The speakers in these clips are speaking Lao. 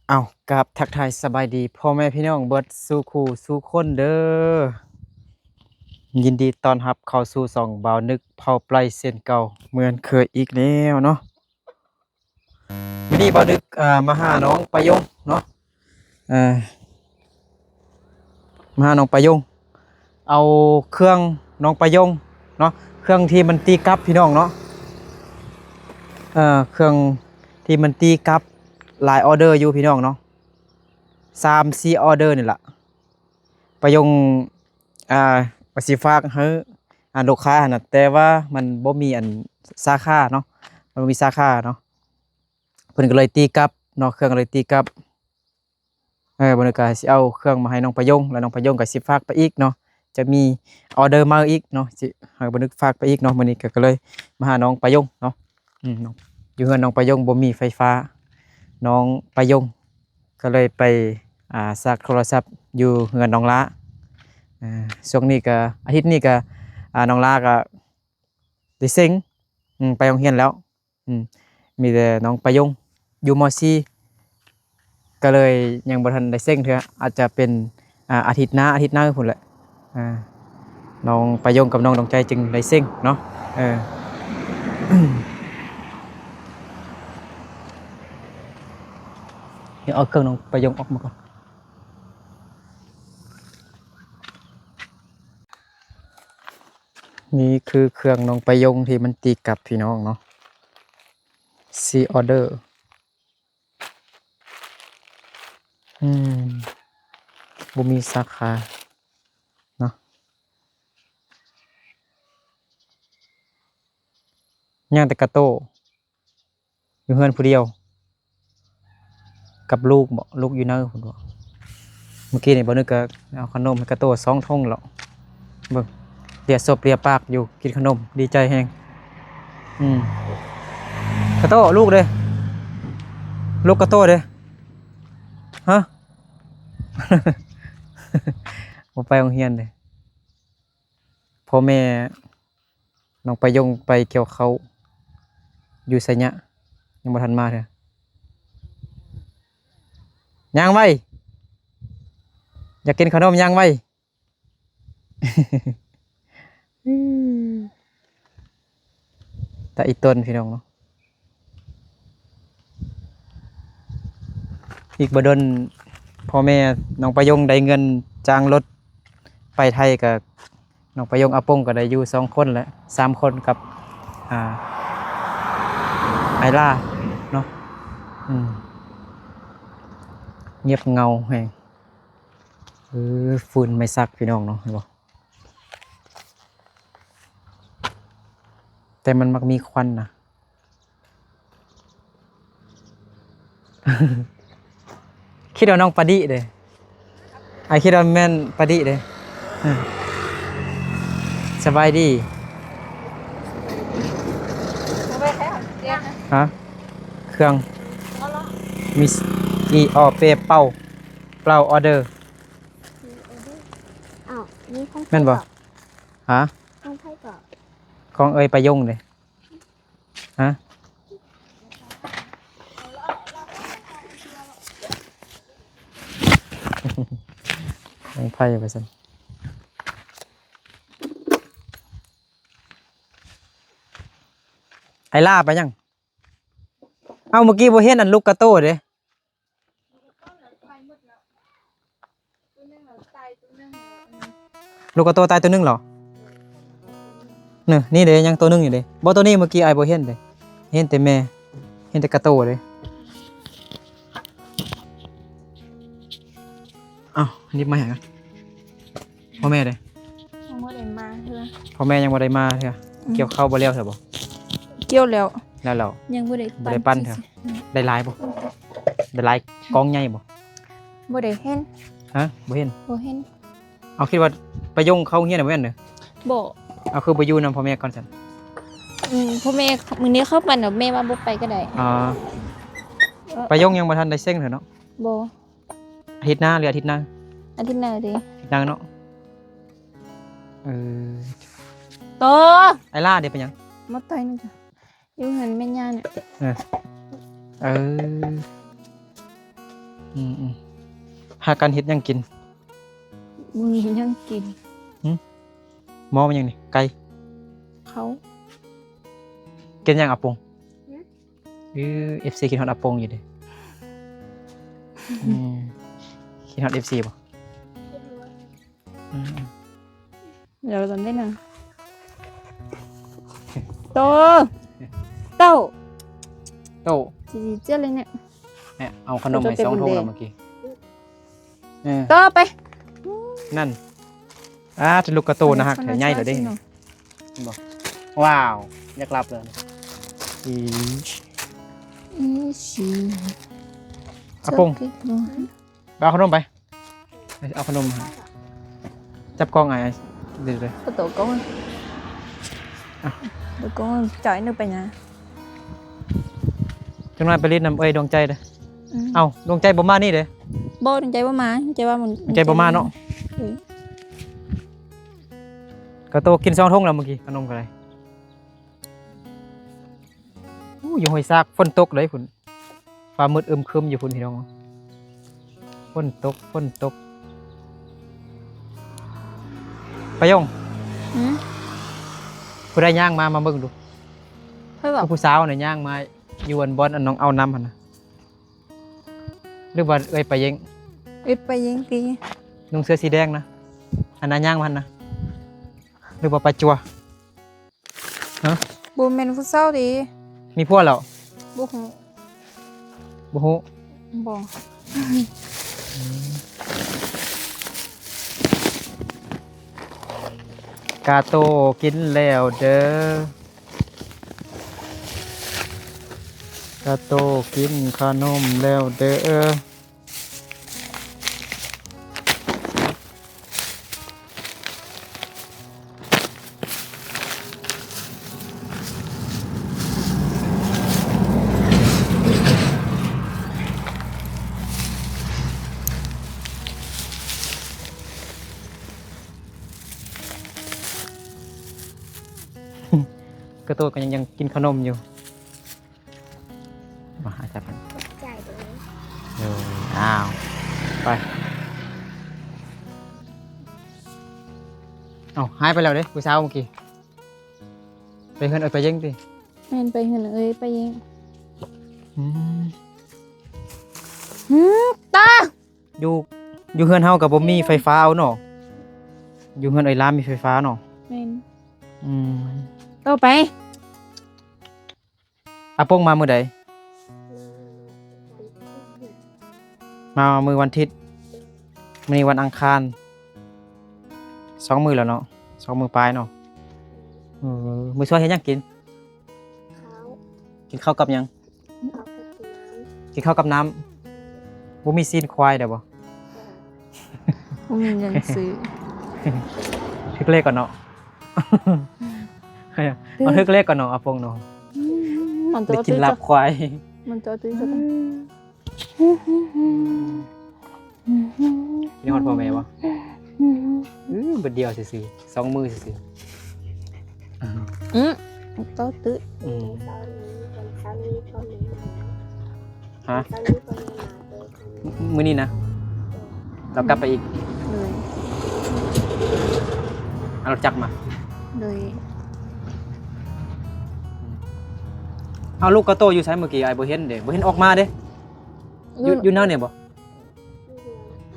ເອົາ ກາບທັກທາຍສະບາຍດີພໍ່ແມ່ພີ່ນ້ອງເບິດສູ່ຄູ່ສູ່ຄົນເດີ. ຍິນດີຕ້ອນຮັບເຂົ້າສູ່ຊ່ອງບ່າວນຶກເຜົ່າໄປເຊັ່ນເກົ່າເໝືອນເຄີຍອີກແລ້ວເນາະ. ມື້ນີ້ບ່າວນຶກ ເອີ ມາຫານ້ອງປາຍົງເນາະ. ເອີ ມາຫານ້ອງປາຍົງ ເອົາເຄື່ອງນ້ອງປາຍົງເນາະ, ເຄື່ອງທີ່ມັນຕີກັບພີ່ນ້ອງເນາະ. ເອີ ເຄື່ອງທີ່ມັນຕີກັບຫຼາຍອໍເດີຢູ່ພີ່ນ້ອງເນາະ, ສາມສີ່ອໍເດີນີ້ລະ. ປາຍົງ ອ່າ ວ່າຊິຝາກໃຫ້ ອ່າ ລູກຄ້າຫັ້ນນະ, ແຕ່ວ່າມັນບໍ່ມີອັນສາຂາເນາະ, ມັນບໍ່ມີສາຂາເນາະ, ເພິ່ນກໍເລີຍຕີກັບເນາະ, ເຄື່ອງກໍເລີຍຕີກັບ. ເອີ ບັດນີ້ກໍຊິເອົາເຄື່ອງມາໃຫ້ນ້ອງປາຍົງ ແລ້ວນ້ອງປາຍົງກໍຊິຝາກໄປອີກເນາະ, ຈະມີອໍເດີໃໝ່ອີກເນາະ, ຊິໃຫ້ບ່າວນຶກຝາກໄປອີກເນາະ. ມື້ນີ້ກໍ ກໍເລີຍມາຫານ້ອງປາຍົງເນາະ. ອືມ ຢູ່ເຮືອນນ້ອງປາຍົງບໍ່ມີໄຟຟ້າ, ນ້ອງປາຍົງກໍເລີຍໄປ ອ່າ ສາກໂທລະສັບຢູ່ເຮືອນນ້ອງຫຼ້າ. ເອີ ຊ່ວງນີ້ກໍ ອາທິດນີ້ກໍ ອ່າ ນ້ອງຫຼ້າກໍໄດ້ເສັງ ອືມ ໄປໂຮງຮຽນແລ້ວ. ອືມ ມີແຕ່ນ້ອງປາຍົງຢູ່ ມໍສີ່ ກໍເລີຍຍັງບໍ່ທັນໄດ້ເສັງເທື່ອ, ອາດຈະເປັນ ອ່າ ອາທິດໜ້າ ອາທິດໜ້າພຸ້ນແຫຼະ. ອ່າ ນ້ອງປາຍົງກັບນ້ອງດວງໃຈຈຶ່ງໄດ້ເສັງເນາະ. ເອີ ດຽວເອົາເຄື່ອງນ້ອງປາຍົງອອກມາກ່ອນ. ນີ້ຄືເຄື່ອງນ້ອງປາຍົງທີ່ມັນຕີກັບພີ່ນ້ອງເນາະ, ສີ່ອໍເດີ. ອືມ ບໍ່ມີສາຂາເນາະ, ຍັງແຕ່ກາໂຕ້ ຢູ່ເຮືອນຜູ້ດຽວກັບລູກບໍ? ລູກຢູ່ໃນພຸ້ນບໍ? ມື້ກີ້ນີ້ບ່າວນຶກກໍເອົາຂະໜົມໃຫ້ກາໂຕ້ສອງຖົງແລ້ວ. ເບິ່ງ ເລຍສົບເລຍປາກຢູ່ ກິນຂະໜົມ ດີໃຈແຮງ. ອືມ ກາໂຕ້ ລູກເດ? ລູກກາໂຕ້ເດ? ຮະ? ບໍ່ໄປໂຮງຮຽນເດ? ພໍ່ແມ່ ນ້ອງປາຍົງໄປກ່ຽວເຂົ້າຢູ່ໄຊຍະ ຍັງບໍ່ທັນມາເທື່ອ. ຍ່າງໄວ ຢາກກິນຂະໜົມ ຍ່າງໄວ. ຕາອີ່ຕົນ ພີ່ນ້ອງເນາະ. ອີກບໍ່ດົນ ພໍ່ແມ່ນ້ອງປາຍົງໄດ້ເງິນຈ້າງລົດໄປໄທ ກໍນ້ອງປາຍົງອາປົງກໍໄດ້ຢູ່ສອງຄົນແຫຼະ ສາມຄົນກັບ ອ່າ ໄອລາເນາະ. ອືມ ງຽບເຫງົາແຮງ. ເອີ ຟືນໄມ້ສັກ ພີ່ນ້ອງເນາະ ເຫັນບໍ່? ແຕ່ມັນມັກມີຄວັນນະ. ຄິດວ່ານ້ອງປາດິເດ້. ອ້າຍຄິດວ່າແມ່ນປາດິເດ້. ເອີ ສະບາຍດີ. ຮະ? ເຄື່ອງ ມີອີອໍເປເປົ່າ ເປົ່າອໍເດີ. ອ້າວ ນີ້ຂອງໃຜເກາະ? ແມ່ນບໍ່? ຮະ? ຂອງໃຜເກາະ? ຂອງເອີຍປາຍົງເດ້. ຮະ? ຂອງໃຜວ່າຊັ້ນ? ໄອລາໄປຫຍັງ? ເອົ້າ ເມື່ອກີ້ບໍ່ເຫັນອັນລູກກາໂຕ້ເດ້. ລູກກະໂຕຕາຍໂຕໜຶ່ງເຫລອ? ນີ້ ນີ້ເດ້ ຍັງໂຕໜຶ່ງຢູ່ເດ້. ບໍ່ ໂຕນີ້ເມື່ອກີ້ອ້າຍບໍ່ເຫັນເດ້, ເຫັນແຕ່ແມ່ ເຫັນແຕ່ກະໂຕເດ້. ເອົ້າ ນີ້ມາຫຍັງ? ພໍ່ແມ່ເດ້? ຍັງບໍ່ໄດ້ມາເທື່ອ. ພໍ່ແມ່ຍັງບໍ່ໄດ້ມາເທື່ອ. ອືມ. ກ່ຽວເຂົ້າບໍ່ແລ້ວເທື່ອບໍ່? ກ່ຽວແລ້ວ. ແລ້ວ ແລ້ວ. ຍັງບໍ່ໄດ້ ບໍ່ໄດ້ປັ່ນເທື່ອ. ໄດ້ຫຼາຍບໍ່? ໄດ້ຫຼາຍກອງໃຫຍ່ບໍ່? ບໍ່ໄດ້ເຫັນ. ຮະ? ບໍ່ເຫັນ? ບໍ່ເຫັນ. ເອົາ ຄິດວ່າໄປຢົງເຂົ້າໂຮງຮຽນແມ່ນເດີ? ບໍ່. ເອົາ ຄືບໍ່ຢູ່ນຳພໍ່ແມ່ກ່ອນຊັ້ນ? ອືມ ພໍ່ແມ່ ມື້ນີ້ເຂົ້າໄປແລ້ວ ແມ່ວ່າບໍ່ໄປກໍໄດ້. ອໍ ໄປຢົງຍັງບໍ່ທັນໄດ້ເສັງເທື່ອເນາະ? ບໍ່. ອາທິດໜ້າ ຫຼື ອາທິດໜ້າ? ອາທິດໜ້າເດ. ອາທິດໜ້າເນາະ. ເອີ ໂຕ ໄອລາເດ ເປັນຫຍັງ? ມາໄຕໜຶ່ງ ຢູ່ເຮືອນແມ່ຍ່ານະ. ເອີ ເອີ ເອີ. ອືມໆ ພາກັນເຮັດຫຍັງກິນ? ບໍ່ມີຫຍັງກິນ. ໝໍແມ່ນຫຍັງນີ້? ໄກ່? ເຂົ້າ. ກິນຫຍັງອາປົງ? ຫື? ເອີ ເອັຟຊີຄິດຮອດອາປົງຢູ່ເດ້. ອືມ ຄິດຮອດເອັຟຊີບໍ່? ຄິດຮອດ. ອືມ ດຽວຕອນໄດ້ນະ ໂຕ ໂຕ ໂຕ ຊິເຈັບເລີຍເນຍ. ເອົາຂະໜົມໃຫ້ສອງຖົງແລ້ວເມື່ອກີ້. ເອີ ໂຕໄປ ນັ້ນ. ອາ ລູກກະໂຕນະຮັກແທ້ ໃຫຍ່ແລ້ວເດ້. ເຫັນບໍ່? ວ້າວ ຢາກຫຼັບແລ້ວ. ອີ ອີຊີ ອາປົງ ເອົາຂະໜົມໄປ ເອົາຂະໜົມ ຈັບກ້ອງອ້າຍ ເດີ ເດີ ກະໂຕກ້ອງ ອ່ະ ໂຕກ້ອງຈ່ອຍໜຶ່ງໄປນະ. ຈັກໜ້ອຍໄປຫຼິ້ນນຳເອື້ອຍດວງໃຈເດີ. ອືມ ເອົ້າ ດວງໃຈບໍ່ມານີ້ເດ້. ບໍ່ ດວງໃຈບໍ່ມາ ດວງໃຈວ່າມັນ ດວງໃຈບໍ່ມາເນາະ. ເອີ ກະໂຕກິນສອງຖົງແລ້ວເມື່ອກີ້ ຂະໜົມກະໄດ້. ໂອ້ ຢູ່ຫ້ວຍຊາກຝົນຕົກເລີຍພຸ້ນ ຟ້າມືດອຶມຄຶມຢູ່ພຸ້ນພີ່ນ້ອງ. ຝົນຕົກ ຝົນຕົກ. ປາຍົງ ຫື? ຜູ້ໃດຍ່າງມາ ມາເບິ່ງດູ. ໃຜຫວາ? ຜູ້ສາວນະຍ່າງມາຢູ່ອັນບ່ອນອັນນ້ອງເອົານ້ຳຫັ້ນນະ. ຫຼືວ່າເອື້ອຍປາເຢັງ? ເອື້ອຍປາເຢັງຕິ? ນຸ່ງເສື້ອສີແດງນະ ອັນນັ້ນຍ່າງມາຫັ້ນນະ. ຫຼືວ່າປາຈົວ? ຮະ? ບໍ່ແມ່ນຜູ້ສາວຕິ? ມີຜົວແລ້ວ? ບໍ່ຮູ້. ບໍ່ຮູ້? ບໍ່. ກາໂຕກິນແລ້ວເດີ. ກາໂຕກິນຂະໜົມແລ້ວເດີ. ກາໂຕກໍຍັງ ຍັງກິນຂະໜົມຢູ່. ມາ ອາຈານ ຂອບໃຈເດີ. ໂດຍ ອ້າວ ໄປ. ເອົ້າ ຫາຍໄປແລ້ວເດ້ ຜູ້ສາວເມື່ອກີ້. ໄປເຮືອນເອື້ອຍປາເຢັງຕິ? ແມ່ນ ໄປເຮືອນເອື້ອຍປາເຢັງ. ອືມ ຫື ຕາ ຢູ່ ຢູ່ເຮືອນເຮົາກໍບໍ່ມີໄຟຟ້າເອົາເນາະ. ຢູ່ເຮືອນເອື້ອຍລາມມີໄຟຟ້າເນາະ. ແມ່ນ. ອືມ ຕໍ່ໄປ. ອາປົງມາມື້ໃດ? ມາມື້ວັນທິດ. ມື້ນີ້ວັນອັງຄານ. ສອງມື້ແລ້ວເນາະ ສອງມື້ປາຍເນາະ. ເອີ ມື້ຊວຍເຮັດຫຍັງກິນ? ເຂົ້າ. ກິນເຂົ້າກັບຫຍັງ? ເຂົ້າກັບນ້ຳ. ກິນເຂົ້າກັບນ້ຳ. ບໍ່ມີຊີ້ນຄວາຍໄດ້ບໍ່? ບໍ່ມີເງິນຊື້. ຖືກເລກກ່ອນເນາະ. ເອົາ ຖືກເລກກ່ອນເນາະ ອາປົງເນາະ. ໄດ້ກິນລາບຄວາຍ. ມັນຈະເອົາ ຄິດຮອດພໍ່ແມ່ບໍ່? ອື ບາດດຽວຊື່ໆ ສອງມື້ຊື່ໆ. ອື ອື ໂຕຕື່. ອື ຮະ? ມື້ນີ້ນະ ລາວກັບໄປອີກ? ໂດຍ. ເອົາລົດຈັກມາ? ໂດຍ. ເອົາ ລູກກາໂຕຢູ່ໃສເມື່ອກີ້? ອ້າຍບໍ່ເຫັນເດ້ ບໍ່ເຫັນອອກມາເດ້. ຢູ່ ຢູ່ ຢູ່ນານີ້ບໍ່?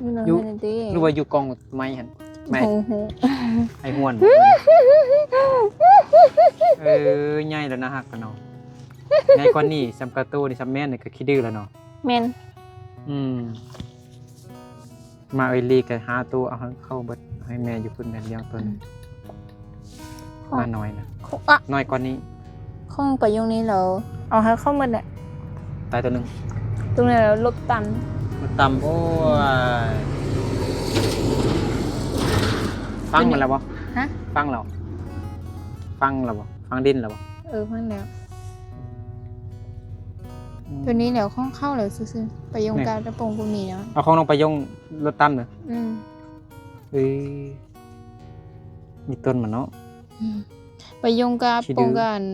ຢູ່ນາ ຢູ່ ເຮືອນນີ້ຕິ ຫຼືວ່າຢູ່ກອງໄມ້ຫັ້ນ? ໄມ້ ໂອ້ໂຫ ໄອ້ຫ້ວນ. ເອີ ໃຫຍ່ແລ້ວ ໜ້າຮັກກະເນາະ. ໃຫຍ່ກວ່ານີ້ ສ່ຳກາໂຕນີ້ ສ່ຳແມ່ນນີ້ກະຂີ້ດື້ແລ້ວເນາະ. ແມ່ນ. ອືມ ມາເອີຍລີກະຫ້າໂຕ ເອົາໃຫ້ເຂົ້າເບິດ ໃຫ້ແມ່ຢູ່ພຸ້ນແມ່ນລ້ຽງຕົວໜຶ່ງ. ອືມ ມານ້ອຍນະ ນ້ອຍກວ່ານີ້. ຂອງປາຍົງນີ້ລາວເອົາໃຫ້ເຂົ້າໝົດແຫຼະ. ຕາຍຕົວໜຶ່ງ. ຕົວນັ້ນລົດຕຳ ລົດຕຳ. ໂອ້ຍ ຝັງມັນແລ້ວບໍ່? ຮະ? ຝັງແລ້ວ ຝັງແລ້ວບໍ່? ຝັງດິນແລ້ວບໍ່? ເອີ ຝັງແລ້ວ. ອືມ ຕົວນີ້ແຫຼະຂອງເຂົາແຫຼະຊື່ໆ. ປາຍົງ ແມ່ນ ກະອາປົງບໍ່ມີແລ້ວ. ເອົາຂອງນ້ອງປາຍົງລົດຕຳເດີ. ອືມ ເອີ ມີຕົ້ນມັນເນາະ. ອືມ ປາຍົງກະອາປົງກະອັນ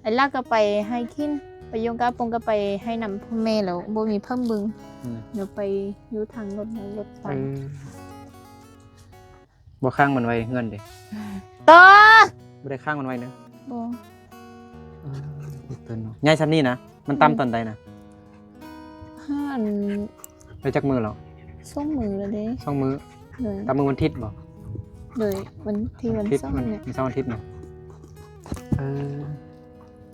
ໄອ້ລາກະໄປໄຮ່ຂີ້ນ ປາຍົງກະອາປົງກະໄປໄຮ່ນຳພໍ່ແມ່ແລ້ວ ບໍ່ມີເພິ່ນເບິ່ງ. ອືມ ດຽວໄປຢູ່ທາງລົດ ແລ້ວລົດໄປ. ເອີ ບໍ່ຄ້າງມັນໄວ້ເຮືອນເດ້. ໂຕ ບໍ່ໄດ້ຄ້າງມັນໄວ້ເດີ. ບໍ່. ເອີ ຕົວນ້ອຍໃຫຍ່ຊ່ຳນີ້ນະ. ມັນຕຳ ອືມ ຕອນໃດນະ? ຫາ ໄດ້ຈັກມື້ແລ້ວ? ສອງມື້ແລ້ວເດ້. ສອງມື້. ໂດຍ. ຕຳມື້ວັນທິດບໍ່? ໂດຍ. ວັນທີ່ ວັນເສົານີ້ ວັນເສົາ ວັນທິດນະ. ເອີ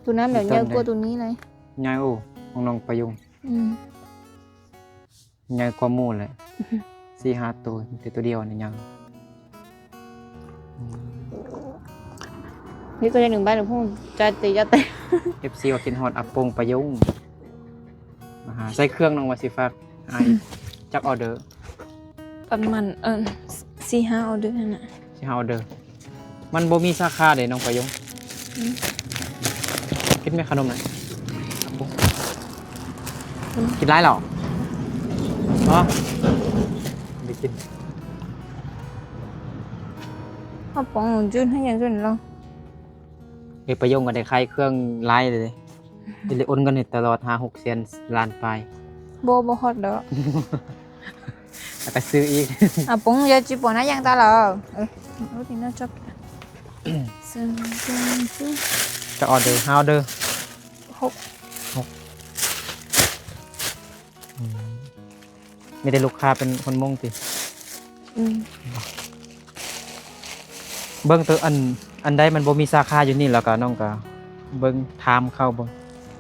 ໂຕນັ້ນແຫຼະໃຫຍ່ກວ່າໂຕນີ້ເລີຍ. ໃຫຍ່. ໂອ້ ຂອງນ້ອງປະຍົງ. ອືມ ໃຫຍ່ກວ່າໝູ່ແຫຼະ. ສີ່ຫ້າໂຕ ມີແຕ່ໂຕດຽວນີ້ຍັງ. ອືມ ນີ້ກໍໄດ້ໜຶ່ງໃບແລ້ວ ພຸ້ນ ຈັດເຕະ ຈັດເຕະ. ເອັຟຊີວ່າຄິດຮອດອາປົງປະຍົງ ມາຫາ. ໃສ່ເຄື່ອງ ນ້ອງວ່າຊິຝາກອ້າຍ ອືມ ຈັກອໍເດີ? ປະມານ ເອີ ສີ່ຫ້າອໍເດີຫັ້ນນະ. ສີ່ຫ້າອໍເດີ. ມັນບໍ່ມີສາຂາເດ້ນ້ອງປະຍົງ. ອືມ ກິນແມ່ຂະໜົມນະ. ອືມ ກິນຫຼາຍແລ້ວ. ຮະ ໄດ້ກິນ. ເອົາປອງຈຸນໃຫ້ຫຍັງຈຸນລະ. ເອີ ປະຍົງກໍໄດ້ຂາຍເຄື່ອງຫຼາຍເລີຍເດ້. ໄດ້ໂອນເງິນໃຫ້ຕະຫຼອດ ຫ້າຫົກແສນລ້ານປາຍ. ບໍ່ ບໍ່ຮອດດອກ. ແລ້ວກໍຊື້ອີກ. ອາປົງ ຢາຈິປອນນະ ຍັງຕາລາ. ເອີ ໂອ້ ດີນະ ຈັບ. ສອງ ສາມ ສີ່ ຈັກອໍເດີ? ຫ້າອໍເດີ. ຫົກ ຫົກ. ອືມ ມີແຕ່ລູກຄ້າເປັນຄົນມົ້ງຕິ? ອືມ ເບິ່ງໂຕອັນ ອັນໃດມັນບໍ່ມີສາຂາຢູ່ນີ້ ແລ້ວກໍນ້ອງກໍເບິ່ງຖາມເຂົາເບິ່ງ.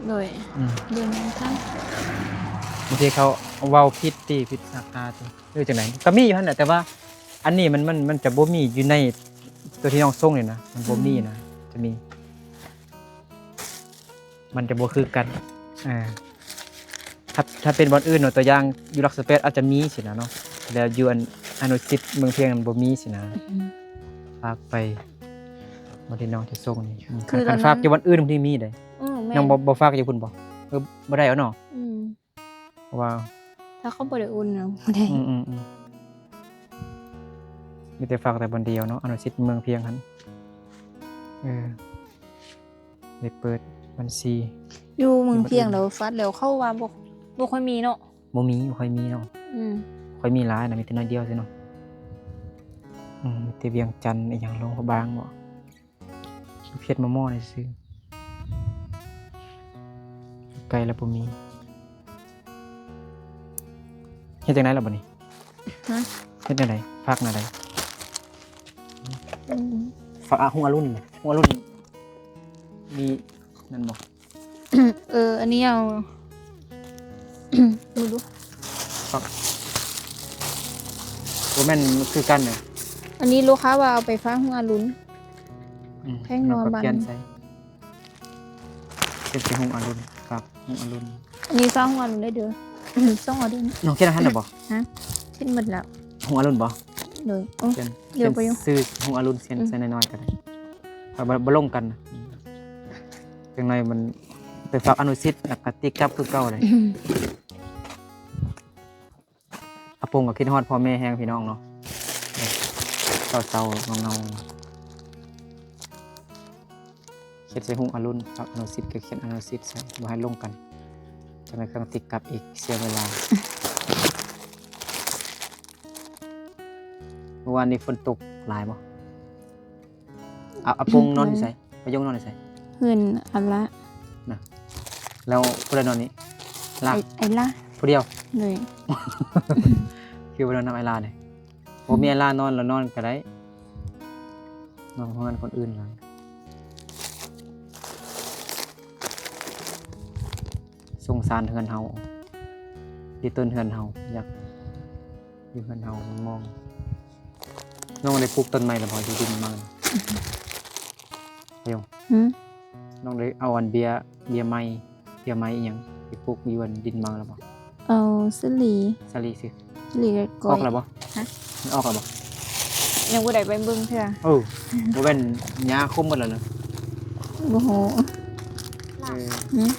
ໂດຍ. ອືມ ເບິ່ງຖາມ ບາງທີເຂົາເວົ້າຜິດຕິ ຜິດສາຂາຕິ ຫຼືຈັ່ງໃດ ກໍມີຢູ່ຫັ້ນແຫຼະ. ແຕ່ວ່າອັນນີ້ມັນ ມັນ ມັນຈະບໍ່ມີຢູ່ໃນຕົວທີ່ນ້ອງສົ່ງນີ້ນະ ມັນບໍ່ມີນະ. ອືມ ຈະມີ ມັນຈະບໍ່ຄືກັນ. ເອີ ຖ້າ ຖ້າເປັນບ່ອນອື່ນເນາະ ຕົວຢ່າງຢູ່ຫຼັກສິບແປດອາດຈະມີຊີ້ນະເນາະ ແລ້ວຢູ່ອັນອະນຸສິດເມືອງພຽງນັ້ນບໍ່ມີຊີ້ນະ. ອືມ ຝາກໄປບ່ອນທີ່ນ້ອງຈະສົ່ງນີ້. ອືມ ຄື ຄັນ ຄັນຝາກຢູ່ບ່ອນອື່ນບາງທີມີເດ້. ອືມ ແມ່ນ. ນ້ອງບໍ່ ບໍ່ຝາກຢູ່ພຸ້ນບໍ່? ເອີ ບໍ່ໄດ້ເອົາເນາະ. ອືມ ເພາະວ່າຖ້າເຂົາບໍ່ໄດ້ໂອນນະ ບໍ່ໄດ້. ອືມໆໆ ມີແຕ່ຝາກແຕ່ບ່ອນດຽວເນາະ ອະນຸສິດເມືອງພຽງຫັ້ນ. ເອີ ໄດ້ເປີດບັນຊີຢູ່ເມືອງພຽງແລ້ວ ຝາກແລ້ວເຂົາວ່າບໍ່ ບໍ່ຄ່ອຍມີເນາະ. ບໍ່ມີ ບໍ່ຄ່ອຍມີເນາະ. ອືມ ຄ່ອຍມີຫຼາຍນະ ມີແຕ່ໜ້ອຍດຽວຊື່ເນາະ. ອືມ ມີແຕ່ວຽງຈັນ ອີຫຍັງ ຫຼວງພະບາງບໍ? ເຂດມໍ່ໆນີ້ຊື່ ໄກແລ້ວບໍ່ມີ. ເຮັດຈັ່ງໃດລະບັດນີ້? ຮະ? ເຮັດແນວໃດ? ຝາກແນວໃດ? ອືມ ຝາກ ອາ ຮຸ່ງອະລຸນ ຮຸ່ງອະລຸນ ມີນັ້ນບໍ່? ເອີ ອັນນີ້ເອົາ ເບິ່ງດູ ບໍ່ແມ່ນຄືກັນເນາະ. ອັນນີ້ລູກຄ້າວ່າເອົາໄປຝາກຮຸ່ງອະລຸນ. ອືມ ແພງ ນ້ອງກໍຂຽນໃສ່ ຂຽນໃສ່ຮຸ່ງອະລຸນ ຝາກຮຸ່ງອະລຸນ. ອັນນີ້ຝາກຮຸ່ງອະລຸນໄດ້ເດີ ສອງອໍເດີ. ນ້ອງຂຽນອັນນັ້ນແລ້ວບໍ່? ຮະ? ຂຽນໝົດແລ້ວ. ຮຸ່ງອະລຸນບໍ່? ໂດຍ. ໂອ້ ຂຽນ ຂຽນຊື່ຮຸ່ງອະລຸນ ຂຽນໃສ່ນ້ອຍໆກໍໄດ້. ອືມ ເອົາ ບໍ່ ບໍ່ລົງກັນນະ. ອືມ ຈັ່ງໃດມັນໄປຝາກອະນຸສິດ ແລ້ວກໍຕິດກັບຄືເກົ່າເລີຍ. ອືມ ອາປົງກໍຄິດຮອດພໍ່ແມ່ແຮງພີ່ນ້ອງເນາະ. ເສົ້າໆ ເງົາໆ ຂຽນໃສ່ຮຸ່ງອະລຸນ ອະນຸສິດກໍຂຽນອະນຸສິດໃສ່ ບໍ່ໃຫ້ລົງກັນ ຈະໄປເຄື່ອງຕິດກັບອີກ ເສຍເວລາ. ມື້ວານນີ້ຝົນຕົກຫຼາຍບໍ່? ອາ ອາປົງນອນຢູ່ໃສ? ປະຍົງນອນຢູ່ໃສ? ເຮືອນອາລານະ. ແລ້ວຜູ້ໃດນອນນີ້? ລາ. ໄອ ໄອລາ. ຜູ້ດຽວ? ໂດຍ. ຄືບໍ່ນອນນຳໄອລານີ້? ບໍ່ມີ ອາລານອນລະນອນກໍໄດ້ ນອນເຮືອນຄົນອື່ນລະ. ສົງສານເຮືອນເຮົາ ທີ່ຕົ້ນເຮືອນເຮົາ ຢາກຢູ່ເຮືອນເຮົາມັນມອງ. ນ້ອງໄດ້ປູກຕົ້ນໄມ້ແລ້ວບໍ່ ຢູ່ດິນມັນ? ປະໂຍງ. ຫືມ? ນ້ອງໄດ້ເອົາອັນເບ້ຍ ເບ້ຍໄມ້ ເບ້ຍໄມ້ອີ່ຫຍັງໄປປູກຢູ່ອັນດິນມັນແລ້ວບໍ່? ເອົາສາລີ. ສາລີຊື່ ສາລີກັບກ້ອຍ. ອອກແລ້ວບໍ່? ຮະ? ມັນອອກແລ້ວບໍ່? ຍັງບໍ່ໄດ້ໄປເບິ່ງເທື່ອ. ເອີ ບໍ່ແມ່ນຫຍ້າຄົມໝົດແລ້ວນະ? ບໍ່ຮູ້. ເອີ. ຫືມ?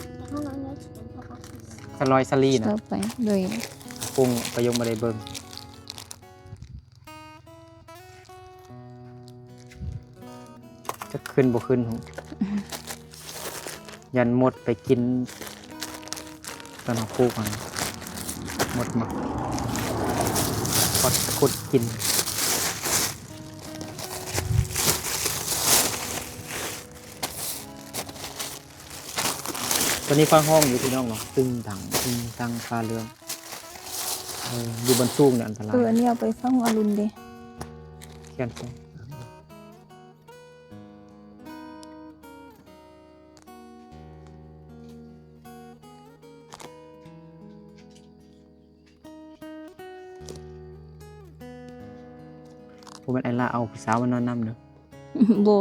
ສາລອຍສາລີນະ? ຕໍ່ໄປເລີຍ. ປຸງໄປ ຍັງບໍ່ໄດ້ເບິ່ງ. ຈັກຂຶ້ນບໍ່ຂຶ້ນ ຢ້ານມົດໄປກິນຕອນເຮົາປູກຫັ້ນ. ໝົດມາ ຄອດຂຸດກິນ. ຕອນນີ້ຟ້າຮ້ອງຢູ່ພີ່ນ້ອງເນາະ ຕຶງຕັງ ຕຶງຕັງ ຟ້າເຫຼືອງ. ເອີ ຢູ່ບ່ອນສູງນີ້ອັນຕະລາຍ. ເອີ ອັນນີ້ເອົາໄປຝາກອາລຸນເດ ຂຽນໃສ່. ບໍ່ແມ່ນໄອ້ຫຼ້າເອົາຜູ້ສາວມານອນນຳເດີ. ບໍ່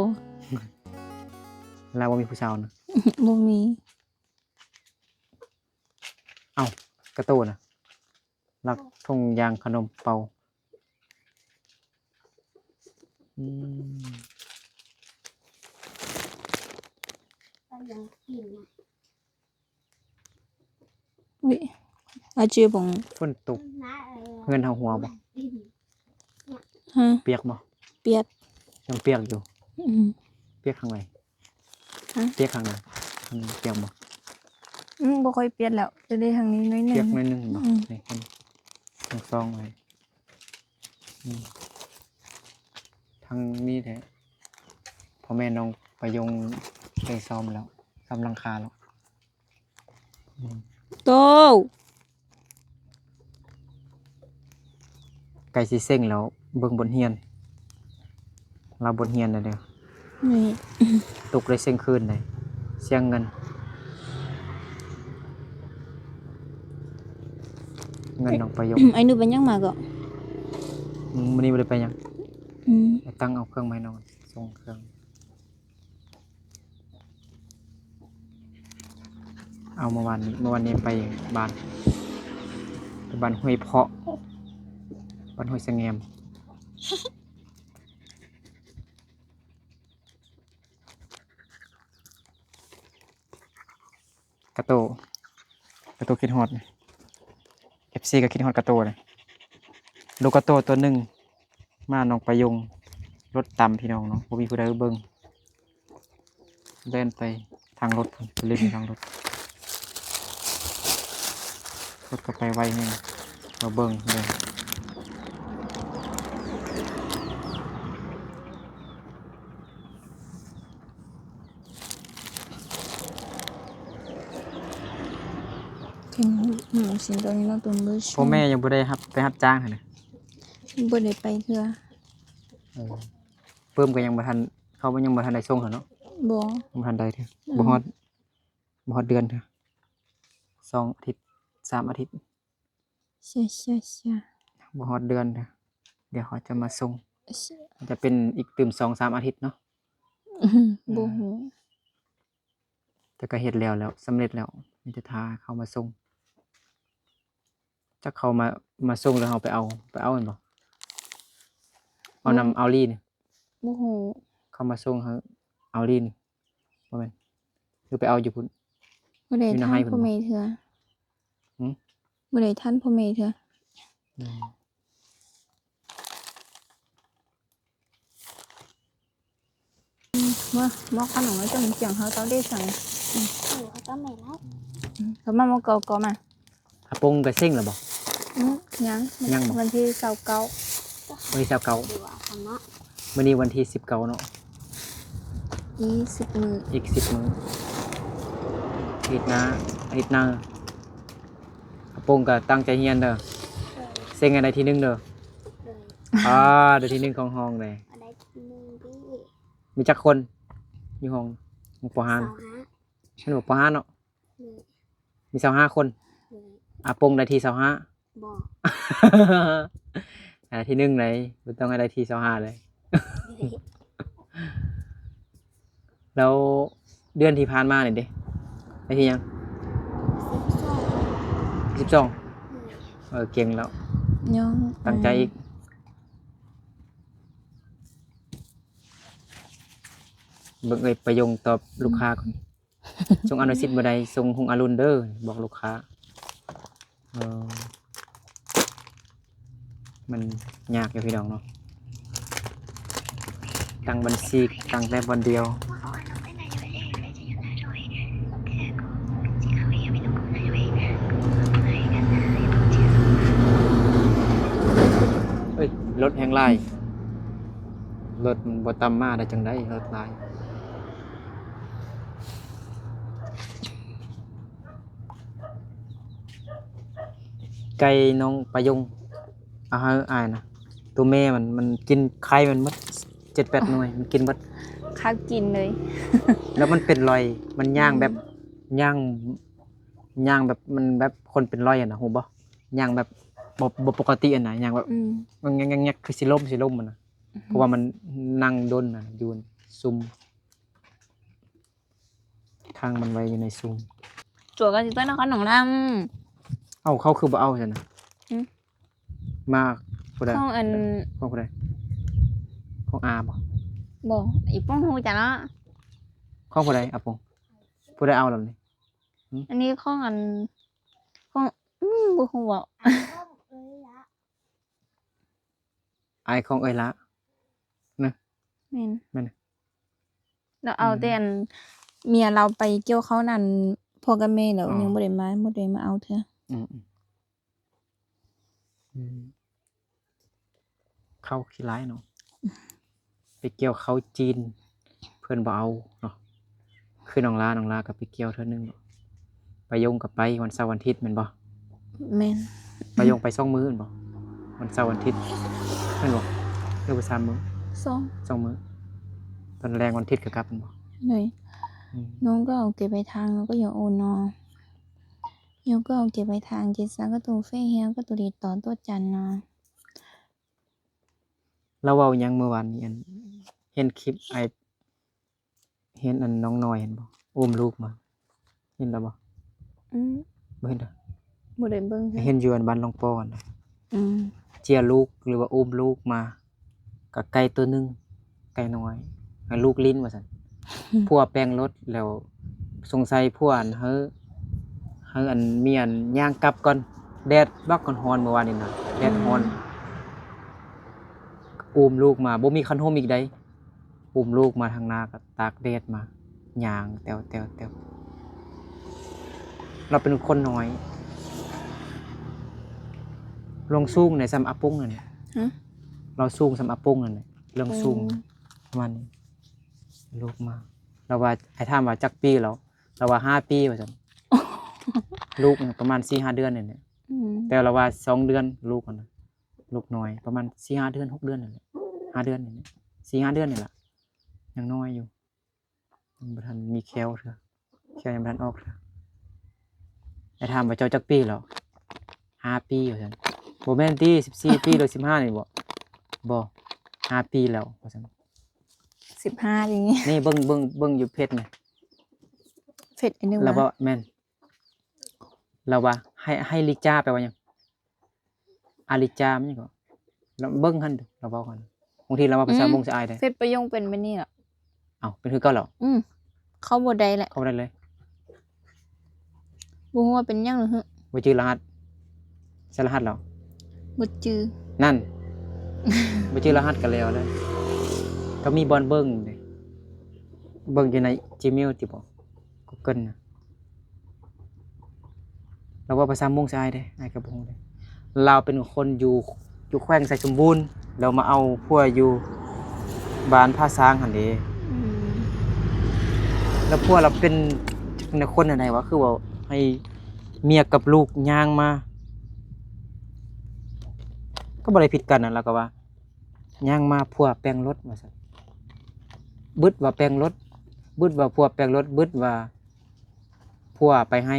ໄອ້ຫຼ້າບໍ່ມີຜູ້ສາວນະ. ບໍ່ມີ. ເອົ້າ ກາໂຕນະ ລັກຖົງຢາງຂະໜົມເປົ່າ. ອືມ ເອົາຫຍັງກິນນະ? ເອີຍ ອາເຈບົງ ຝົນຕົກ ເຮືອນເຮົາຮົ່ວບໍ່? ຮະ? ປຽກບໍ່? ປຽກ ຍັງປຽກຢູ່. ອືມ ປຽກຂ້າງໃດ? ຮະ? ປຽກຂ້າງໃດ? ຂ້າງໃດປຽກບໍ່? ອືມ ບໍ່ຄ່ອຍປຽກແລ້ວ ແຕ່ໄດ້ທາງນີ້ໜ້ອຍໜຶ່ງ. ປຽກໜ້ອຍໜຶ່ງບໍ່? ອືມ ນີ້ ທັງສອງໄວ້. ອືມ ທັງນີ້ແຫຼະ ພໍ່ແມ່ນ້ອງປະຍົງໄປສ້ອມແລ້ວ ສ້ອມຫຼັງຄາແລ້ວ. ອືມ ໂຕ ໃກ້ຊິເສັງແລ້ວ ເບິ່ງບົດຮຽນ ລາວບົດຮຽນແລ້ວເດີ. ນີ້ ຕົກໄດ້ເສັງຄືນໃດ ສຽງເງິນ ເງິນນ້ອງປະໂຍງ. ໄອ້ໜູໄປຫຍັງມາເກາະ? ອືມ ມື້ນີ້ບໍ່ໄດ້ໄປຫຍັງ. ອືມ ໄປຕັ້ງເອົາເຄື່ອງມາໃຫ້ນ້ອງ ສົ່ງເຄື່ອງ. ເອົາ ເມື່ອວານນີ້ ເມື່ອວານນີ້ໄປບ້ານ ໄປບ້ານຫ້ວຍເພາະ ບ້ານຫ້ວຍສະແງມ. ກາໂຕ ກາໂຕຄິດຮອດ ເອັຟຊີກໍຄິດຮອດກາໂຕເດ້. ລູກກາໂຕຕົວໜຶ່ງ ມາໜອງປະຍົງ ລົດຕຳພີ່ນ້ອງເນາະ ບໍ່ມີຜູ້ໃດເບິ່ງ ແລ່ນໄປທາງລົດພຸ້ນ ໄປຫຼິ້ນທາງລົດ ລົດກໍໄປໄວແຮງ ເຮົາເບິ່ງເດີ. ເປັນໝູຊິນຕົວນີ້ເນາະ ຕົວເບີດ. ພໍ່ແມ່ຍັງບໍ່ໄດ້ຮັບ ໄປຮັບຈ້າງຫັ້ນນະ? ບໍ່ໄດ້ໄປເທື່ອ. ເອີ ເປີ້ມກໍຍັງບໍ່ທັນ ເຂົາຍັງບໍ່ທັນໄດ້ສົ່ງຫັ້ນເນາະ? ບໍ່ ຍັງບໍ່ທັນໄດ້ເທື່ອ. ອືມ ບໍ່ຮອດ ບໍ່ຮອດເດືອນເທື່ອ ສອງອາທິດ ສາມອາທິດ. ເຊຍ ເຊຍ ເຊຍ ບໍ່ຮອດເດືອນເດີ ດຽວເຂົາຈະມາສົ່ງ. ເຊຍ ອາດຈະເປັນອີກຕື່ມສອງສາມອາທິດເນາະ. ອືມ ບໍ່ຮູ້ ແຕ່ກໍເຮັດແລ້ວ ແລ້ວ ສຳເລັດແລ້ວ ມີແຕ່ຖ້າເຂົາມາສົ່ງ. ຈັກເຂົາມາ ມາສົ່ງແລ້ວເຮົາໄປເອົາ ໄປເອົາແມ່ນບໍ່? ເອົານຳ ເອົາລີ້ນີ້ ບໍ່ຮູ້ ເຂົາມາສົ່ງເຮົາ ເອົາລີ້ນີ້ ບໍ່ແມ່ນ ຫຼືໄປເອົາຢູ່ພຸ້ນ? ບໍ່ໄດ້ ຢູ່ນະໄຮ່ພຸ້ນບໍ່? ທ່ານພໍ່ແມ່ເທື່ອ. ຫື? ບໍ່ໄດ້ທ່ານພໍ່ແມ່ເທື່ອ. ອືມ ເມື່ອ ໝໍ້ຂະໜົມ ເຈົ້າມັນຈຽງເຮົາ ເຈົ້າເດ້ສັງ. ອືມ ເຂົາມາໝໍ້ເກົ່າກໍມາ. ອາປົງກະເສັງແລ້ວບໍ່? ອືມ ຍັງ ຍັງບໍ່? ວັນທີຊາວເກົ້າ ວັນທີຊາວເກົ້າ. ມື້ນີ້ວັນທີສິບເກົ້າເນາະ ອີກສິບມື້ ອີກສິບມື້ ອາທິດໜ້າ ອາທິດໜ້າ. ອາປົງກໍຕັ້ງໃຈຮຽນເດີ ເສັງໃຫ້ໄດ້ທີໜຶ່ງເດີ. ອາ ໄດ້ທີໜຶ່ງຂອງຫ້ອງເດ້. ໄດ້ທີໜຶ່ງເດ້. ມີຈັກຄົນຢູ່ຫ້ອງ? ປ.ຫ້າ ຊາວຫ້າ ຊັ້ນບໍ່ ປ.ຫ້າ ເນາະ. ໂດຍ ມີຊາວຫ້າຄົນ. ໂດຍ ອາປົງໄດ້ທີຊາວຫ້າ. ບໍ່ ໄດ້ທີໜຶ່ງໃດ ບໍ່ຕ້ອງໃຫ້ໄດ້ທີຊາວຫ້າເລີຍ. ແລ້ວເດືອນທີ່ຜ່ານມານີ້ເດ ໄດ້ທີຫຍັງ? ສິບສອງ ສິບສອງ. ໂດຍ ເອີ ເກັ່ງແລ້ວ ຍັງ ຕັ້ງໃຈອີກ. ເບິ່ງເອີຍ ປະໂຍງຕອບລູກຄ້າກ່ອນ. ສົ່ງອະນຸສິດບໍ່ໄດ້ ສົ່ງຮຸ່ງອະລຸນເດີ ບອກລູກຄ້າ. ເອີ ມັນຍາກຢູ່ພີ່ນ້ອງເນາະ ຕັ້ງບັນຊີ ຕັ້ງແຕ່ບ່ອນດຽວ. ລົດແຮງຫຼາຍ ລົດມັນບໍ່ຕຳມາໄດ້ຈັ່ງໃດ ລົດຫຼາຍ. ໄກ່ນ້ອງປາຍົງ ເອົາໃຫ້ອ້າຍນະ ໂຕແມ່ມັນ ມັນກິນໄຂ່ມັນໝົດເຈັດແປດໜ່ວຍ ມັນກິນເບິດ ຄາບກິນເລີຍ ແລ້ວມັນເປັນລອຍ ມັນຍ່າງແບບ ອືມ ຍ່າງ ຍ່າງແບບ ມັນແບບຄົນເປັນລອຍຫັ້ນນະ ຮູ້ບໍ່? ຍ່າງແບບບໍ່ ບໍ່ປົກກະຕິຫັ້ນນະ ຍ່າງແບບ ອືມ ມັນແງກໆໆ ຄືຊິລົ້ມ ຊິລົ້ມຫັ້ນນະ ອືມ ເພາະວ່າມັນນັ່ງດົນນະ ຢູ່ຊຸ່ມ ຂັງມັນໄວ້ຢູ່ໃນຊຸ່ມ. ຈົວກັນຊິເຕີນະຄອນໜອງລຳ. ເອົ້າ ເຂົາຄືບໍ່ເອົາຊັ້ນນະ? ຫຶ? ມາຜູ້ໃດ? ຂອງອັນ ຂອງຜູ້ໃດ? ຂອງອາບໍ່? ບໍ່ ອີ່ປຸ້ງຮູ້ຈັກເນາະ. ຂອງຜູ້ໃດອາປົງ? ຜູ້ໃດເອົາລະນີ້? ຫຶ? ອັນນີ້ຂອງອັນ ຂອງ ອືມ ບໍ່ຮູ້ເວົ້າ. ອ້າຍຂອງເອື້ອຍຫຼ້ານະ. ແມ່ນ ແມ່ນ ລາວເອົາ ອືມ ແຕ່ອັນ ເມຍລາວໄປກ່ຽວເຂົ້ານັ້ນ ພໍ່ກັບແມ່ລາວ ອໍ ຍັງບໍ່ໄດ້ມາ ບໍ່ໄດ້ມາເອົາເທື່ອ. ອືມໆ ອືມ ເຂົ້າຂີ້ຮ້າຍເນາະ. ໄປກ່ຽວເຂົ້າຈີນ ເພິ່ນບໍ່ເອົາເນາະ. ຄືນ້ອງລາ ນ້ອງລາກໍໄປກ່ຽວເທື່ອໜຶ່ງເນາະ. ປາຍົງກໍໄປວັນເສົາວັນທິດແມ່ນບໍ່? ແມ່ນ. ປາຍົງໄປສອງມື້ແມ່ນບໍ່? ວັນເສົາວັນທິດແມ່ນບໍ່? ຫຼືວ່າສາມມື້? ສອງ ສອງມື້. ຕອນແລງວັນທິດກໍກັບແມ່ນບໍ່? ໂດຍ. ອືມ ນ້ອງກໍເອົາເກັບໄປທາງ ແລ້ວກໍຢາກໂອນເນາະ. ຍາກກໍເອົາເກັບໄວ້ທາງ ເຈັດຊາກໍໂຕເຟເຮຍກໍໂຕຕິດຕໍ່ຕົວຈັນນະ. ລາວເວົ້າຫຍັງມື້ວານນີ້? ອັນ ເຫັນຄລິບອ້າຍ ເຫັນອັນນ້ອງນ້ອຍຫັ້ນບໍ່? ອຸ້ມລູກມາ ເຫັນລະບໍ່? ອືມ ບໍ່ເຫັນເດີ? ບໍ່ໄດ້ເບິ່ງ. ເຫັນຢູ່ອັນບ້ານຫຼວງປໍຫັ້ນນະ. ອືມ ເຈຍລູກ ຫຼືວ່າອຸ້ມລູກມາ ກໍໄກ່ໂຕໜຶ່ງ ໄກ່ນ້ອຍ ໃຫ້ລູກຫຼິ້ນວ່າຊັ້ນ. ຜົວແປງລົດແລ້ວ ສົງໄສຜົວອັນ ໃຫ້ ໃຫ້ອັນເມຍຍ່າງກັບກ່ອນ ແດດບັກຮ້ອນໆ ມື້ວານນີ້ນະ ແດດຮ້ອນ. ອືມ ອຸ້ມລູກມາ ບໍ່ມີຄັນຮົ່ມອີກໃດ. ອຸ້ມລູກມາທາງໜ້າກໍຕາກແດດມາ ຍ່າງແຕ້ວໆໆ. ລາວເປັນຄົນນ້ອຍ ລວງສູງໃດ ສ່ຳອາປົງນັ້ນ. ຫະ? ລາວສູງສ່ຳອາປົງນັ້ນແຫຼະ ລວງສູງ. ອືມ ປະມານນີ້. ລູກມາ ລາວວ່າ ອ້າຍຖາມວ່າຈັກປີແລ້ວ ລາວວ່າຫ້າປີວ່າຊັ້ນ. ລູກປະມານສີ່ຫ້າເດືອນນີ້ແຫຼະ. ອືມ ແຕ່ລາວວ່າສອງເດືອນ ລູກຫັ້ນນະ. ລູກນ້ອຍປະມານສີ່ຫ້າເດືອນ ຫົກເດືອນນີ້ແຫຼະ ຫ້າເດືອນນີ້ແຫຼະ ສີ່ຫ້າເດືອນນີ້ລະ ຍັງນ້ອຍຢູ່ ຍັງບໍ່ທັນມີແຂ້ວເທື່ອ ແຂ້ວຍັງບໍ່ທັນອອກເທື່ອ. ແລ້ວຖາມວ່າເຈົ້າຈັກປີແລ້ວ? ຫ້າປີວ່າຊັ້ນ. ບໍ່ແມ່ນຕິ ສິບສີ່ປີ ຫຼື ສິບຫ້ານີ້ບໍ? ບໍ່ ຫ້າປີແລ້ວວ່າຊັ້ນ. ສິບຫ້ານີ້ ນີ້ເບິ່ງ ເບິ່ງ ເບິ່ງຢູ່ເຟສນີ້ ເຟສອັນນີ້ ລາວວ່າ ວ່າ ແມ່ນ ລາວວ່າ ໄຮ ໄຮລິຈາແປວ່າຫຍັງ? ອາລິຈາ ມັນຫຍັງເກາະ? ລອງເບິ່ງຫັ້ນດູ ລາວເວົ້າຫັ້ນ. ບາງທີລາວເວົ້າພາສາ ອືມ ມົ້ງຊະອາຍເດ້. ເຟສປະໂຫຍງເປັນແບບນີ້ລະ. ເອົ້າ ເປັນຄືເກົ່າລະ? ອືມ ເຂົ້າບໍ່ໄດ້ແຫຼະ ເຂົ້າບໍ່ໄດ້ເລີຍ. ບໍ່ຮູ້ວ່າເປັນຫຍັງເຫຼືອ. ບໍ່ຈື່ລະຫັດ ໃສ່ລະຫັດແລ້ວ ບໍ່ຈື່. ນັ້ນ ບໍ່ຈື່ລະຫັດກໍແລ້ວເລີຍ. ກໍມີບ່ອນເບິ່ງເດ້ ເບິ່ງຢູ່ໃນຈີເມວຕິບໍ? ກູເກີນນະ. ລາວເວົ້າພາສາມົ້ງໃສ່ອ້າຍເດ້ ອ້າຍກໍບໍ່ຮູ້ເດ້. ລາວເປັນຄົນຢູ່ ຢູ່ແຂວງໄຊສົມບູນ ແລ້ວມາເອົາຜົວຢູ່ບ້ານຜາຊ້າງຫັ້ນເດ້. ອືມ ແລ້ວຜົວລາວເປັນແນວຄົນແນວໃດວະ ຄືວ່າໃຫ້ເມຍກັບລູກຍ່າງມາ ກໍບໍ່ໄດ້ຜິດກັນນະ. ລາວກໍວ່າຍ່າງມາ ຜົວແປງລົດວ່າຊັ້ນ. ບຶດວ່າແປງລົດ ບຶດວ່າຜົວແປງລົດ ບຶດວ່າ ຜົວໄປໃຫ້.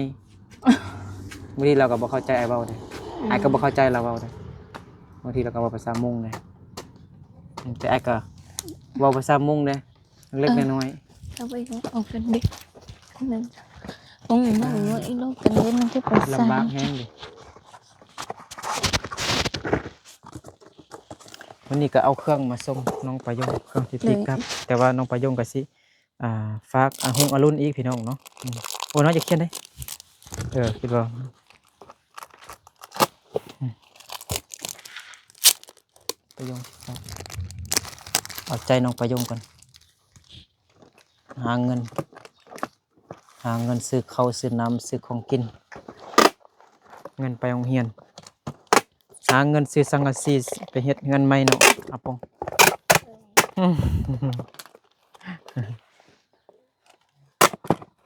ບາງທີລາວກໍບໍ່ເຂົ້າໃຈອ້າຍເວົ້າເດ້. ອືມ ອ້າຍກໍບໍ່ເຂົ້າໃຈລາວເວົ້າເດ້. ບາງທີລາວກໍເວົ້າພາສາມົ້ງເດ້ ແຕ່ອ້າຍກໍເວົ້າພາສາມົ້ງເດ້ ເລັກໆ ເອີ ນ້ອຍໆ. ເຂົ້າໄປເອົາກັນເດ້ ໂອ້ຍ ມັນເວົ້າອີກລອບກັນເດ້ ມັນຈະໄປໃສ? ລຳບາກແຮງເດ້. ວັນນີ້ກໍເອົາເຄື່ອງມາສົ່ງນ້ອງປາຍົງ ເຄື່ອງທີ່ຕິດກັບ ແຕ່ວ່ານ້ອງປາຍົງກໍຊິ ອ່າ ຝາກອາຮຸງອະລຸນອີກພີ່ນ້ອງເນາະ. ອືມ ໂອ້ ນ້ອງຈະຂຽນເດ້. ເອີ ຄິດວ່າ ອືມ ປາຍົງ ເອົາໃຈນ້ອງປາຍົງກ່ອນ ຫາເງິນ ຫາເງິນຊື້ເຂົ້າ ຊື້ນ້ຳ ຊື້ຂອງກິນ ເງິນໄປໂຮງຮຽນ. າເງິນຊື້ສັງກະສີໄປເຮັດເຮືອນໃໝ່ເນາະ ອາປົງ.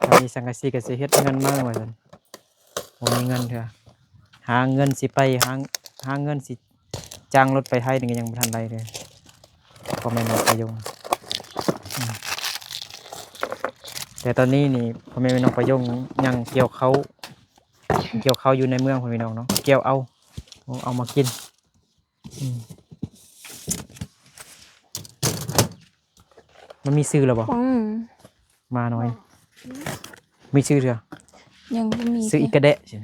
ຖ້າມີສັງກະສີກໍຊິເຮັດເຮືອນໃໝ່ວ່າຊັ້ນ. ບໍ່ມີເງິນເທື່ອ. ຫາເງິນຊິໄປ ຫາ ຫາເງິນຊິຈ້າງລົດໄປໄທນີ້ກໍຍັງບໍ່ທັນໄດ້ເລີຍ ພໍ່ແມ່ນ້ອງປາຍົງ. ອືມ ແຕ່ຕອນນີ້ນີ້ ພໍ່ແມ່ນ້ອງປາຍົງຍັງກ່ຽວເຂົ້າ ກ່ຽວເຂົ້າຢູ່ໃນເມືອງ ພໍ່ແມ່ນ້ອງເນາະ ກ່ຽວເອົາ ເອົາມາກິນ. ອືມ ມັນມີຊື່ແລ້ວບໍ່? ອືມ ໝານ້ອຍ ບໍ່ ມີຊື່ເທື່ອ? ຍັງບໍ່ມີ ຊື່ອີກກະແດະ ຊິ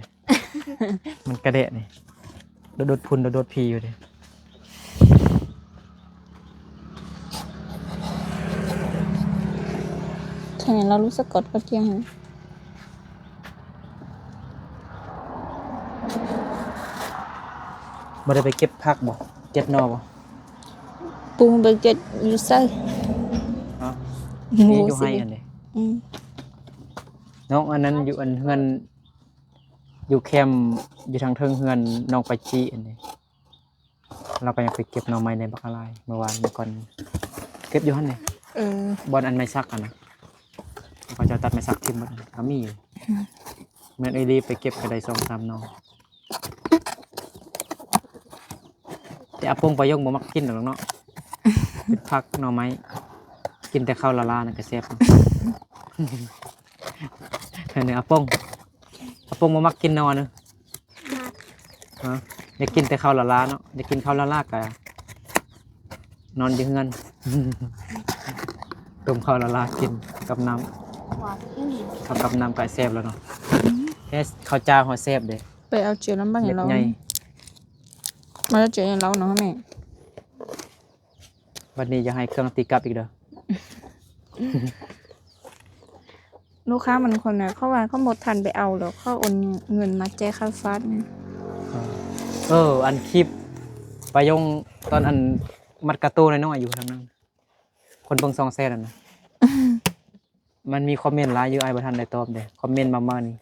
ມັນກະແດະນີ້ ໂດດໆ ພຸ້ນໂດດໆ ພີຢູ່ເດ້. ແຄ່ນີ້ລາວຮູ້ສຶກກອດກະຕຽງຫັ້ນ. ບໍ່ໄດ້ໄປເກັບຜັກບໍ່? ເກັບໜໍ່ບໍ່? ປູໄປເກັບຢູ່ໃສ? ຮະ? ນີ້ຢູ່ໄຮ່ຫັ້ນເດ້. ອືມ ນ້ອງອັນນັ້ນຢູ່ອັນເຮືອນ ຢູ່ແຄມ ຢູ່ທາງເທິງເຮືອນນ້ອງປາຈີອັນນີ້. ລາວກໍຍັງໄປເກັບໜໍ່ໄມ້ໄດ້ບັກຫຼາຍ ເມື່ອວານນີ້ກ່ອນ ເກັບຢູ່ຫັ້ນນີ້. ເອີ ບ່ອນອັນໄມ້ສັກຫັ້ນນະ ເຂົາເຈົ້າຕັດໄມ້ສັກຖິ້ມໝົດ ກໍມີຢູ່. ອືມ ແມ່ນອີ່ຫຼີ ໄປເກັບກໍໄດ້ສອງສາມໜໍ່. ແຕ່ອາປົງປາຍົງບໍ່ມັກກິນດອກເນາະ ເປັນຜັກໜໍ່ໄມ້ ກິນແຕ່ເຂົ້າລາໆ ນັ້ນກໍແຊບ. ເອີ ອາປົງ ອາປົງບໍ່ມັກກິນໜໍ່ເນາະ. ຮະ? ຢາກກິນແຕ່ເຂົ້າລາໆ ເນາະ ຢາກກິນເຂົ້າລາໆ ກະນອນຢູ່ເຮືອນ ຕົ້ມເຂົ້າລາໆ ກິນກັບນ້ຳ ຫວານ ອືມ ເຂົ້າກັບນ້ຳກະແຊບແລ້ວເນາະ. ອືມ ແຕ່ເຂົ້າຈ້າວເຮົາແຊບເດ້. ໄປເອົາເຈວນຳບ້ານໃຫຍ່ລາວ ມາເອົາເຈວໃຫ້ລາວເນາະແມ່. ບັດນີ້ຢ່າໃຫ້ເຄື່ອງຕີກັບອີກເດີ. ລູກຄ້າບາງຄົນນະ ເຂົາວ່າເຂົາບໍ່ທັນໄປເອົາດອກ ເຂົາໂອນເງິນມາຈ່າຍຄ່າຟາດນະ. ເອີ ເອີ ອັນຄລິບປາຍົງຕອນອັນມັດກາໂຕນ້ອຍໆ ຢູ່ທາງນັ້ນ ຄົນເບິ່ງສອງແສນຫັ້ນນະ. ມັນມີຄອມເມັນຫຼາຍຢູ່ ອ້າຍບໍ່ທັນໄດ້ຕອບເດ້. ຄອມເມັນມາເມື່ອນີ້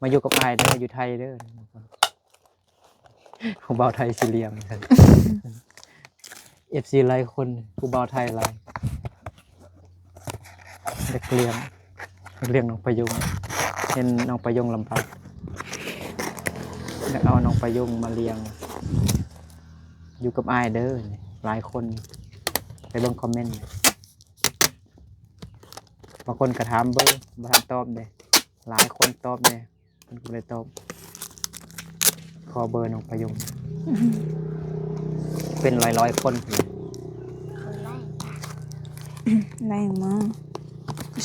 ມາຢູ່ກັບອ້າຍເດີ ຢູ່ໄທເດີ ຜູ້ບ່າວໄທຊິລ້ຽງ ເອັຟຊີຫຼາຍຄົນ ຜູ້ບ່າວໄທຫຼາຍ ຢາກລ້ຽງ ຢາກລ້ຽງນ້ອງປາຍຸງ ເຫັນນ້ອງປາຍຸງລຳບາກ ຢາກເອົານ້ອງປາຍຸງມາລ້ຽງ ຢູ່ກັບອ້າຍເດີ ຫຼາຍຄົນ ໄປເບິ່ງຄອມເມັນ. ບາງຄົນກໍຖາມເບີ ບໍ່ທັນຕອບເດ້ ຫຼາຍຄົນຕອບແດ່ ເພິ່ນກໍບໍ່ໄດ້ຕອບ. ຂໍເບີນ້ອງປາຍຸງ ເປັນຮ້ອຍໆຄົນພຸ້ນແຫຼະ. ໄດ້ມາ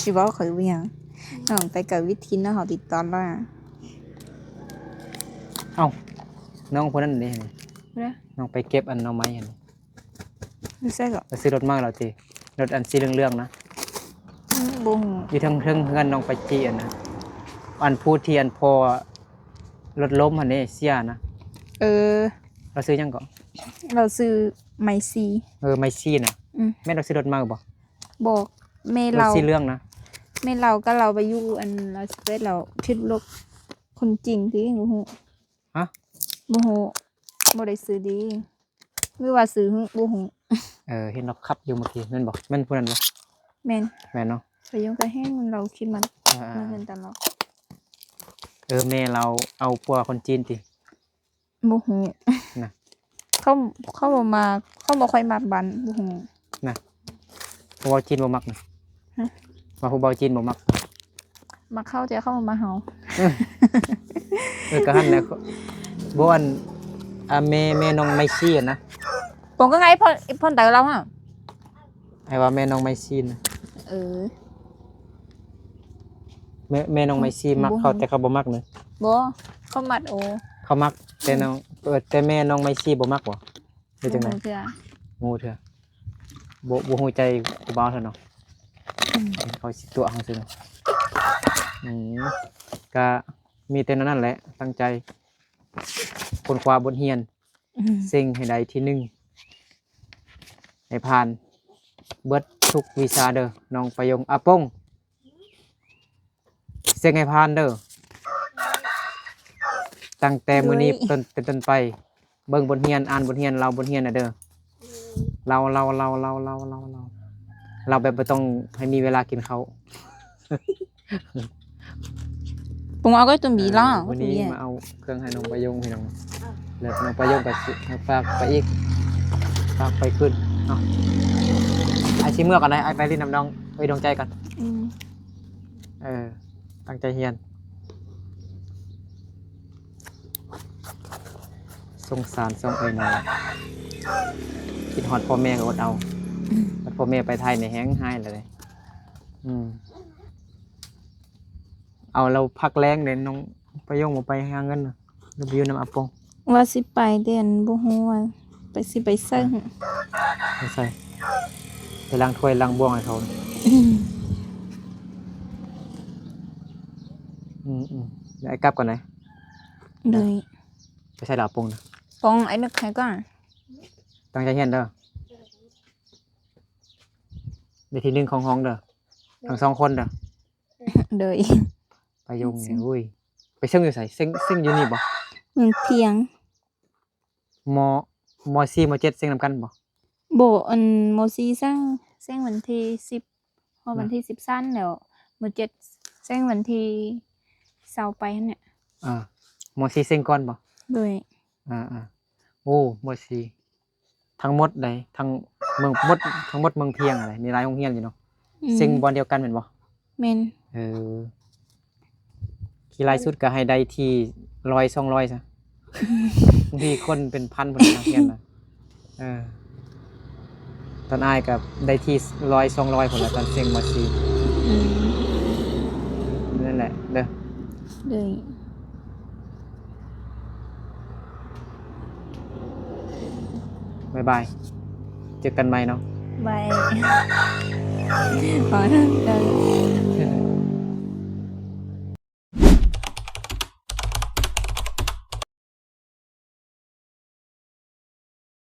ຊິເວົ້າຂ້ອຍວ່າຫຍັງ ນ້ອງໄປກະວິທີນເນາະ ເຮົາຕິດຕໍ່ລະ. ເອົ້າ ນ້ອງຜູ້ນັ້ນເດ້ ເດ້ ນ້ອງໄປເກັບອັນໜໍ່ໄມ້ຫັ້ນ. ຢູ່ໃສເກາະ? ໄປຊື້ລົດມາແລ້ວຕິ? ລົດອັນສີເຫຼືອງໆນະ. ອືມ ບໍ່ຮູ້. ຢູ່ເທິງ ເທິງເຮືອນນ້ອງປາຈີອັນນະ ອັນຜູ້ທີ່ອັນພໍ່ລົດລົ້ມຫັ້ນເດ້ ເສຍນະ. ເອີ ລາວຊື່ຫຍັງເກາະ? ລາວຊື່ໄມຊີ. ເອີ ໄມຊີນະ. ອືມ ແມ່ນລາວຊື້ລົດມາບໍ່? ບໍ່ ແມ່ລາວ ລົດສີເຫຼືອງນະ. ແມ່ລາວກັບລາວໄປຢູ່ອັນລາວຊິໄປລາວ ທິດລົດຄົນຈີນຕິ ບໍ່ຮູ້. ຮະ? ບໍ່ຮູ້ ບໍ່ໄດ້ຊື້ເດ້ ຫຼືວ່າຊື້ ຫຶ ບໍ່ຮູ້. ເອີ ເຫັນລາວຂັບຢູ່ເມື່ອກີ້ ແມ່ນບໍ່? ແມ່ນຜູ້ນັ້ນບໍ່? ແມ່ນ ແມ່ນເນາະ. ຂ້ອຍຍັງກໍເຫັນລາວຂີ່ມາ ເອີໆໆ ມາເຮືອນຕະຫຼອດ. ເອີ ແມ່ລາວເອົາຜົວຄົນຈີນຕິ? ບໍ່ຮູ້ນະ. ເຂົາ ເຂົາບໍ່ມັກ ເຂົາບໍ່ຄ່ອຍມັກບ້ານ ບໍ່ຮູ້ນະ. ຜູ້ເວົ້າຈີນບໍ່ມັກນະ. ຮະ? ວ່າຜູ້ເວົ້າຈີນບໍ່ມັກ. ມັກເຂົາແຕ່ເຂົາບໍ່ມັກເຮົາ. ເອີ ກໍຫັ້ນແຫຼະ. ບໍ່ ອັນ ອາ ແມ່ ແມ່ນ້ອງໄມຊີຫັ້ນນະ. ປອງກໍໄງ ພອນ ພອນໄຕເຮົາຫະ. ອ້າຍວ່າແມ່ນ້ອງໄມຊີນະ. ເອີ ແມ່ ແມ່ນ້ອງໄມຊີມັກເຂົາ ແຕ່ເຂົາບໍ່ມັກນະ. ບໍ່ ເຂົາມັກ. ໂອ ເຂົາມັກ ແຕ່ນ້ອງ ເອີ ແຕ່ແມ່ນ້ອງໄມຊີບໍ່ມັກບໍ່? ຫຼືຈັ່ງໃດ? ບໍ່ຮູ້ເທື່ອ ບໍ່ຮູ້ເທື່ອ ບໍ່ ບໍ່ຮູ້ໃຈຜູ້ບ່າວເທື່ອເນາະ. ອືມ ເຂົາຊິຕົວະເຮົາຊື່ເນາະ. ອືມ ກະມີແຕ່ແນວນັ້ນແຫຼະ ຕັ້ງໃຈຄົ້ນຄວ້າບົດຮຽນ. ອືມ ເສັງໃຫ້ໄດ້ທີໜຶ່ງ ໃຫ້ຜ່ານເບິດທຸກວິຊາເດີ ນ້ອງປາຍົງ ອາປົງ. ເສັງໃຫ້ຜ່ານເດີ ຕັ້ງແຕ່ມື້ນີ້ເປັນຕົ້ນໄປ ເບິ່ງບົດຮຽນ ອ່ານບົດຮຽນ ເລົ່າບົດຮຽນນະເດີ. ເລົ່າ ເລົ່າ ເລົ່າ ເລົ່າ ເລົ່າ ເລົ່າ ເລົ່າ ເລົ່າແບບບໍ່ຕ້ອງໃຫ້ມີເວລາກິນເຂົ້າ. ປຸງເອົາກໍຕົວມີລະ ເອີ ວັນນີ້ ມາເອົາເຄື່ອງໃຫ້ນ້ອງປາຍົງພີ່ນ້ອງ ແລ້ວນ້ອງປາຍົງກໍຊິຝາກໄປອີກ ຝາກໄປຄືນເນາະ. ອ້າຍຊິເມືອກ່ອນໄດ໋ ອ້າຍໄປຫຼິ້ນນຳນ້ອງເອີຍ ດວງໃຈກ່ອນ. ອືມ ເອີ ຕັ້ງໃຈຮຽນ. ສົງສານຊ່ອງເອີຍນ້ອຍ ຄິດຮອດພໍ່ແມ່ກໍອົດເອົາ. ອືມ ບັດພໍ່ແມ່ໄປໄທນີ້ແຮງຮ້າຍແລ້ວເດ້. ອືມ ເອົາແລ້ວພັກແລງເດ້ນ້ອງປາຍົງ ບໍ່ໄປຫາເງິນນະ ຫຼືໄປຢູ່ນຳອາປົງ? ວ່າຊິໄປ ແຕ່ອັນບໍ່ຮູ້ວ່າໄປ ຊິໄປໃສ ໄປໃສ? ໄປລ້າງຖ້ວຍລ້າງບ່ວງໃຫ້ເຂົາ. ອືມ ອືມໆ ແລ້ວອ້າຍກັບກ່ອນເດີ. ໂດຍ. ໄປໃສລະອາປົງນະ? ປົງ ອ້າຍນຶກໃຫ້ກ່ອນ. ຕັ້ງໃຈຮຽນເດີ ໄດ້ທີໜຶ່ງຂອງຫ້ອງເດີ ທັງສອງຄົນເດີ. ໂດຍ. ປາຍົງນີ້ ໂອ້ຍ ໄປເສັງຢູ່ໃສ? ເສັງ ເສັງຢູ່ນີ້ບໍ່? ເມືອງພຽງ. ມ ມ ສີ່ ມ ເຈັດ ເສັງນຳກັນບໍ່? ບໍ່ ອັນ ມ ສີ່ ເສັງ ເສັງວັນທີສິບ ຮອດວັນທີສິບຊັ້ນແລ້ວ ມ ເຈັດ ເສັງວັນທີຊາວປາຍຫັ້ນແຫຼະ. ອ່າ ມ ສີ່ ເສັງກ່ອນບໍ່? ໂດຍ. ອ່າໆ ໂອ້ ມ ສີ່ ທັງໝົດໃດ໋ ທັງເມືອງໝົດ ທັງໝົດເມືອງພຽງຫັ້ນໃດ໋ ມີຫຼາຍໂຮງຮຽນຢູ່ເນາະ. ອືມ ເສັງບ່ອນດຽວກັນແມ່ນບໍ່? ແມ່ນ. ເອີ ຂີ້ຮ້າຍສຸດກໍໃຫ້ໄດ້ທີຮ້ອຍສອງຮ້ອຍຊະ ບາງທີຄົນເປັນພັນພຸ້ນນະ ນັກຮຽນນະ. ເອີ ຕອນອ້າຍກໍໄດ້ທີຮ້ອຍສອງຮ້ອຍພຸ້ນລະ ຕອນເສັງ ມ ສີ່. ອືມ ນັ້ນແຫຼະເດີ. ໂດຍ. ບາຍບາຍ ເຈີກັນໃໝ່ເນາະ. ບາຍ.